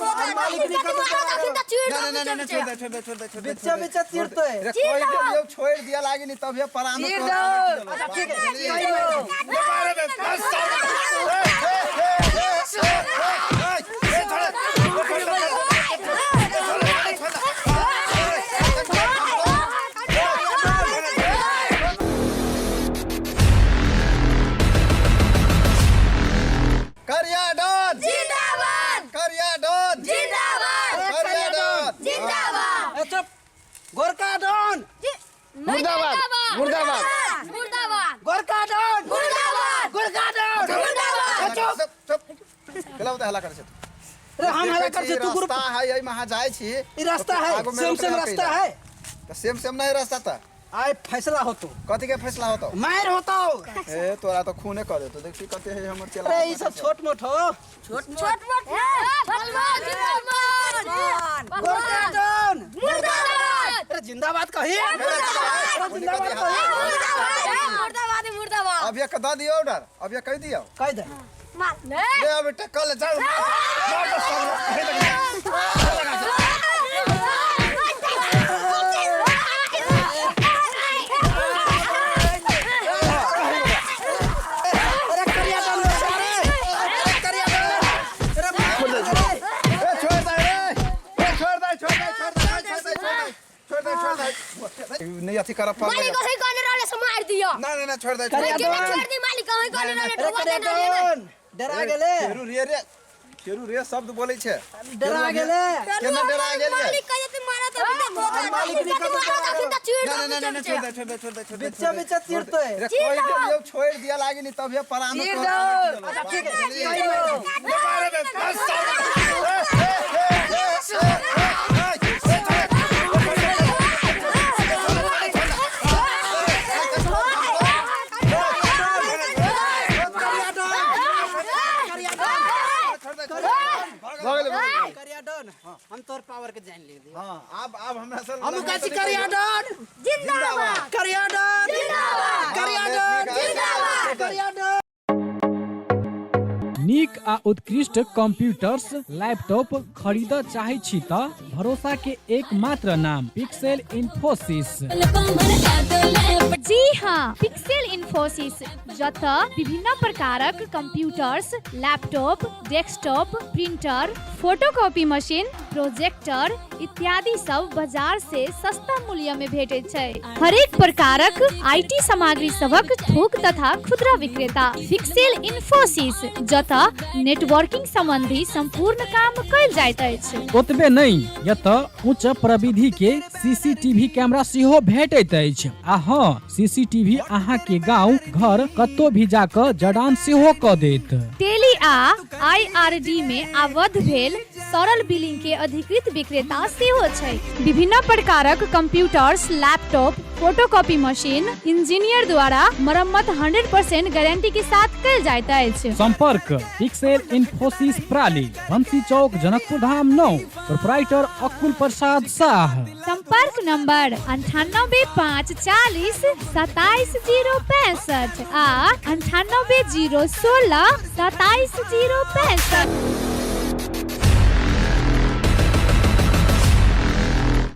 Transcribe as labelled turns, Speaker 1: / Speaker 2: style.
Speaker 1: मालिक नहीं
Speaker 2: कथी मारत अखिन त चीर
Speaker 3: ना ना ना
Speaker 2: दो
Speaker 3: ना छोड़ दे छोड़ दे छोड़ दे छोड़ दे
Speaker 1: बिच्चा बिच्चा चीरते
Speaker 3: रे कोई दियो छोड़ दिया लागी नहीं तब ये परानो
Speaker 1: चीर दो। अच्छा, ठीक है, कहि दो।
Speaker 3: करिया डॉन
Speaker 2: जिंदाबाद
Speaker 3: करिया डॉन
Speaker 2: जिंदाबाद
Speaker 3: करिया डॉन
Speaker 2: जिंदाबाद
Speaker 1: ए, चुप गोरका डॉन
Speaker 4: मुर्दाबाद मुर्दाबाद
Speaker 2: मुर्दाबाद
Speaker 1: गोरका डॉन
Speaker 2: मुर्दाबाद
Speaker 1: गोरका डॉन
Speaker 2: मुर्दाबाद
Speaker 1: ए, चुप
Speaker 3: चुप चुप केला होता हल्ला कर छे
Speaker 1: रे हम हला कर छे तू ग्रुप
Speaker 3: रास्ता है यही महा जाय छी
Speaker 1: ई रास्ता है
Speaker 3: आगू में
Speaker 1: सेम सेम
Speaker 3: रोकले
Speaker 1: रास्ता है
Speaker 3: त सेम सेम नहीं रास्ता त
Speaker 1: आय फैसला होतो
Speaker 3: कथी के फैसला होतो
Speaker 1: मार होतो
Speaker 3: ए तोरा तो खूने कर देतो देखी कते है हमर चेला
Speaker 1: अरे ई सब छोट मोट हो
Speaker 2: छोट मोट पहलवान जिंदाबाद
Speaker 1: गोरका डॉन
Speaker 2: मुर्दाबाद
Speaker 1: अरे जिंदाबाद कही अरे जिंदाबाद कही
Speaker 2: मुर्दाबाद मुर्दाबाद मुर्दाबाद
Speaker 3: अब ये कदा दियो ऑर्डर अब ये कह दियो
Speaker 1: कह दे
Speaker 2: मार
Speaker 3: ले अब टक्कर ले चल मार दो सब
Speaker 1: अरे करिया डॉन अरे अरे करिया डॉन अरे मार अरे
Speaker 3: ए छोड़ दे रे ए छोड़ दे छोड़ दे छोड़ दे छोड़ दे छोड़ दे छोड़ दे छोड़ दे नहीं अथी कर पा
Speaker 2: मालिक कहीं कहने रहले से मार दियो
Speaker 3: ना ना ना छोड़ दे
Speaker 1: करिया
Speaker 2: केना
Speaker 1: डॉन
Speaker 2: छोड़ दी मालिक कहीं कहने रहले
Speaker 1: अरे
Speaker 2: ठोका
Speaker 1: करिया
Speaker 2: देना रे
Speaker 1: डॉन डरा गेले
Speaker 3: फेरू रे रे फेरू रे शब्द बोलै छै
Speaker 1: डरा गेले
Speaker 3: केना डरा गेलियै
Speaker 2: मालिक कहे ते मारा त
Speaker 1: मालिक नहीं
Speaker 2: कथी मारत अखिन त चीर
Speaker 3: ना
Speaker 2: दो
Speaker 3: ना ना ना छोड़ दे छोड़ दे छोड़ दे छोड़ दे
Speaker 1: बिच्चा बिच्चा चीरते
Speaker 3: रे कोई दियो छोड़ दिया लागी नहीं तब ये परानो
Speaker 1: चीर दो अच्छा ठीक है कहि दो करिया डॉन करिया डॉन
Speaker 4: भऽ गेलै भऽ गेलै
Speaker 1: करिया डॉन हम तोर पावर के जान लिए
Speaker 3: हाँ आब आब हमरा से
Speaker 1: हम कहै छी करिया डॉन
Speaker 2: जिंदाबाद
Speaker 1: करिया डॉन
Speaker 2: जिंदाबाद
Speaker 1: करिया डॉन
Speaker 2: जिंदाबाद
Speaker 1: करिया डॉन
Speaker 5: नीक आ उत्कृष्ट कंप्यूटर्स लैपटॉप खरीदऽ चाहै छी तऽ भरोसा के एकमात्र नाम पिक्सेल इन्फोसिस।
Speaker 6: जी हाँ, पिक्सेल इन्फोसिस, जतऽ विभिन्न प्रकारक computers, laptop, desktop, printer, photocopy machine, projector इत्यादि सब बाजार से सस्ता मूल्य में भेटैत छै। हरेक प्रकारक IT सामग्री सभक थोक तथा खुदरा विक्रेता पिक्सेल इन्फोसिस, जतऽ नेटवर्किंग संबंधी संपूर्ण काम कयल जाइत अछि।
Speaker 5: ओतबे नहि, एतऽ उच्च प्रविधि के सीसीटीवी कैमरा सेहो भेटैत अछि आ हँ, सीसीटीवी अहाँ के गांव घर कतौ भी जा कऽ जड़ान सेहो कऽ देत।
Speaker 6: टेली आ आईआरडी में आबद्ध भेल सरल बिलिंग के अधिकृत विक्रेता सेहो छै। विभिन्न प्रकारक computers, laptop, photocopy machine engineer द्वारा मरम्मत 100% गारंटी के साथ कयल जाइत अछि।
Speaker 5: संपर्क पिक्सेल इन्फोसिस प्राली, बंसी चौक, जनकपुर धाम 9, प्रोपराइटर अकुल प्रसाद साह।
Speaker 6: संपर्क नंबर 98 5 40 27 0 65 आ 98 0 16 27 0 65।